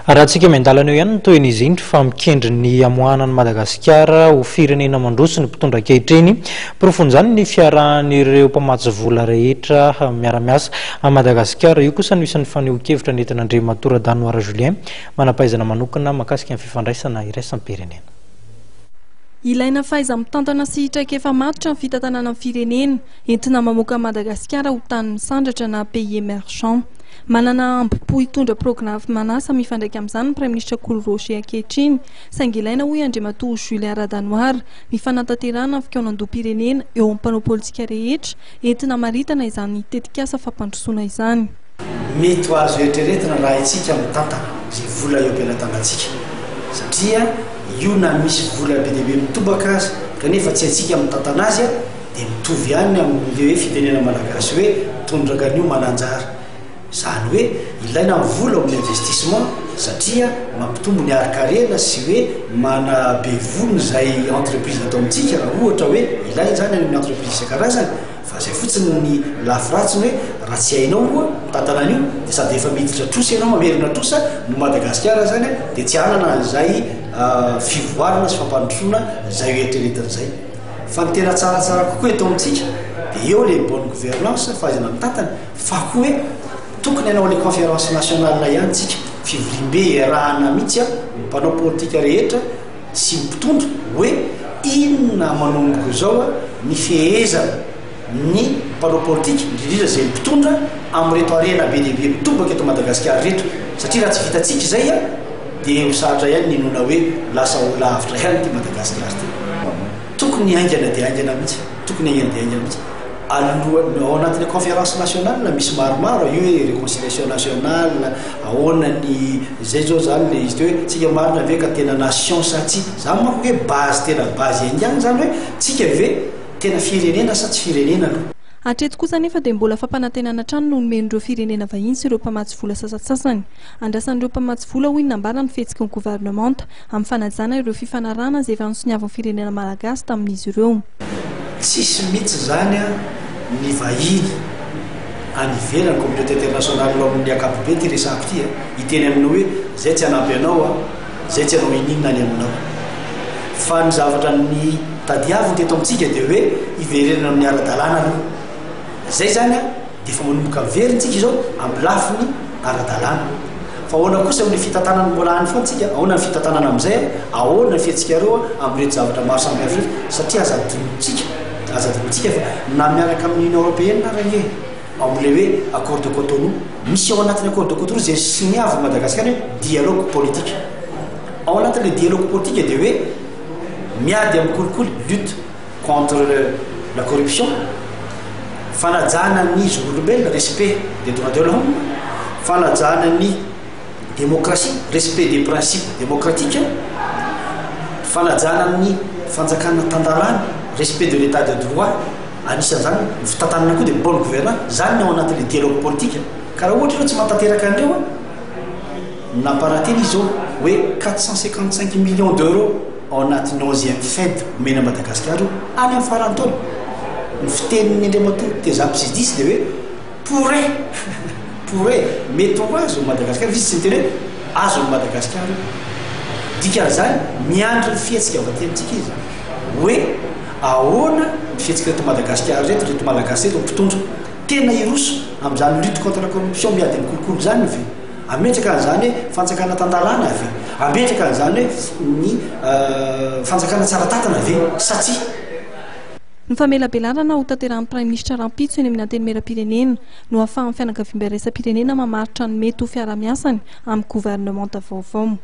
Arahantsika miandalana eo ihany ny tohin'izy iny fa mikendry ny hamoahana an'i Madagasikara ho firenena mandroso ny mpitondra ankehitriny. Porofon'izany ny fiarahan'ireo mpamatsy vola rehetra miara-miasa amin'i Madagasikara. Io kosa no isan'ny fanehoan-kevitra nentin'Andriamatoa Radanoara Julien, manam-pahaizana manokana mahakasika ny fifandraisana iraisam-pirenena. Ilaina fahaiza-mitantana sy traikefa matotra ny fitantanana ny firenena, entina mamoaka an'i Madagasikara ho tany misandratra na pays émergent. Manana hambom-po hitondra programan'asa mifandraika amin'izany ny Praiminisitra Kolo Roger ankehitriny, saingy ilaina hoy Andriamatoa Julien Radanoara ny fanatanterahana ny fikaonandoham-pirenena eo amin'ny mpanao politika rehetra entina hamaritana izany tetikasa fampandrosoana izany. Mety ho azo eritreretina raha itsika mitantana izay vola eo am-pelatanantsika satria io na misy vola be dia be mitobaka aza kanefa tsy haintsika mitantana azy dia mitovy ihany amin'ilay hoe fitenena malagasy hoe tondraka an'io mananjara. Izany hoe ilaina ny vola ao amin'ny investissement satria mampitombo ny harin-karena sy hoe manabe vono izay entreprise atao amintsika raha ohatra hoe ilaina izany any amin'ny entreprise isan-karazany fa izay fotsiny ny lafy ratsiny hoe raha tsy hainao moa mitantana an'io dia sady efa miditra trosa ianao mamerina trosa no Madagasikara izany dia tsy hanana an'izay fivoarana sy fampandrosoana izay eritreretina izay. Fa ny tena tsaratsara kokoa eto amintsika dia eo le bonne gouvernance, fahaizana mitantana, fa koa hoe tokony hanao le conférence nationale ihany tsika, fivoriambe iarahana mihitsy an, ny mpanao politika rehetra sy ny mpitondra hoe inona manomboka izao an ny fehezana ny mpanao politika, indrindra indrindra izay mpitondra amin'ireto harena be dia be mitobaka eto Madagasikara ireto, satria raha tsy vitantsika izay an dia ho sarotra ihany ny hinoana hoe lasa ho lavitra ihany ity Madagasikara ity. Tokony haingana dia haingana mihitsy, tokony haingana dia haingana mihitsy. Alohan'ny, ao anatin'ny conférence nationale misy maromaro, io hoe réconciliation nationale, ahoana ny, izay zao zany le izy teo hoe tsika marina ve ka tena nation sa tsia. Zany manko hoe base tena base iaingana zany hoe tsika ve tena firenena sa tsy firenena aloha. Hatreto kosa anefa dia mbola fampanantenana hatrany no nomen'ireo firenena vahiny sy ireo mpamatsy vola sasantsasany. Andrasan'ireo mpamatsy vola hoy ny nambarany ny fihetsiky ny governemanta amin'ny fanajana ireo fifanarahana izay efa nosoniavin'ny firenena malagasy tamin'izy ireo. Tsisy mitsy zany ny vahiny any ivelany, communauté internationale amin'ny ankapobeny ty resahako ty a, hiteny aminao hoe zay tsy hanampy anao a, zay tsy hanao ininona any aminao. Fa ny zavatra ny tadiaviny teto amintsika dia hoe hiverenana amin'ny ara-dalàna aloha. Zay zany a, dia efa manomboka miverina tsika izao amin'ny lafiny ara-dalàna. Fa ahoana kosa amin'ny fitantanana mbola any foana tsika? Ahoana ny fitantanana amin'izay a? Ahoana ny fihetsikareo amin'ireto zavatra maro samihafa ireto? Satria aza adinontsika, aza adinontsika fa na miaraka amin'ny Union Européenne ary ange ao amin'ilay hoe accord de Cotonou, misy ao anatin'ny accord de Cotonou izay soniavin'i Madagasikara hoe dialogue politique. Ao anatin'ilay dialogue politique dia hoe miady amin'ny kolikoly, lutte contre la corruption, fanajana ny zon'olombelona, respect des droits de l'homme, fanajana ny démocratie, respect des principes démocratiques, fanajana ny fanjakana tan-dalàna, respect de l'état de droit, anisan'izany ny fitantanana koa dia bonne gouvernance, izany ny ao anatin'ilay dialogue politique. Ka raha ohatra ireo tsy mahatanteraka an'ireo, nampanantena izy izao hoe 455 millions d'euros ao anatin'ny onzième Fed omena an'i Madagasikara io any amin'ny faran'ny taona. Ny fitenin'ny Andriamatoa Teza Psidis dia hoe pourrait, pourrait, mety ho azon'i Madagasikara, fa izy tsy niteny hoe azon'i Madagasikara io. Dikan'izany, miandry ny fihetsika avy aty amintsika izy hoe ahoana ny fihetsik'ireto Madagasikara ireto, ireto Malagasy ireto mpitondra. Tena hiroso amin'izany lutte contre la corruption miady amin'ny kolikoly izany ve? Hametraka an'izany hoe fanjakana tan-dalàna ve? Hametraka an'izany hoe ny fanjakana tsara tantana ve sa tsia? Ny famelabelarana hotanterahin'ny Praiminisitra rahampitso eny amin'ny Antenimierampirenena no ahafahan'ny fianakaviambe iraisam-pirenena mamaritra ny mety ho fiarahamiasany amin'ny governemanta vaovao.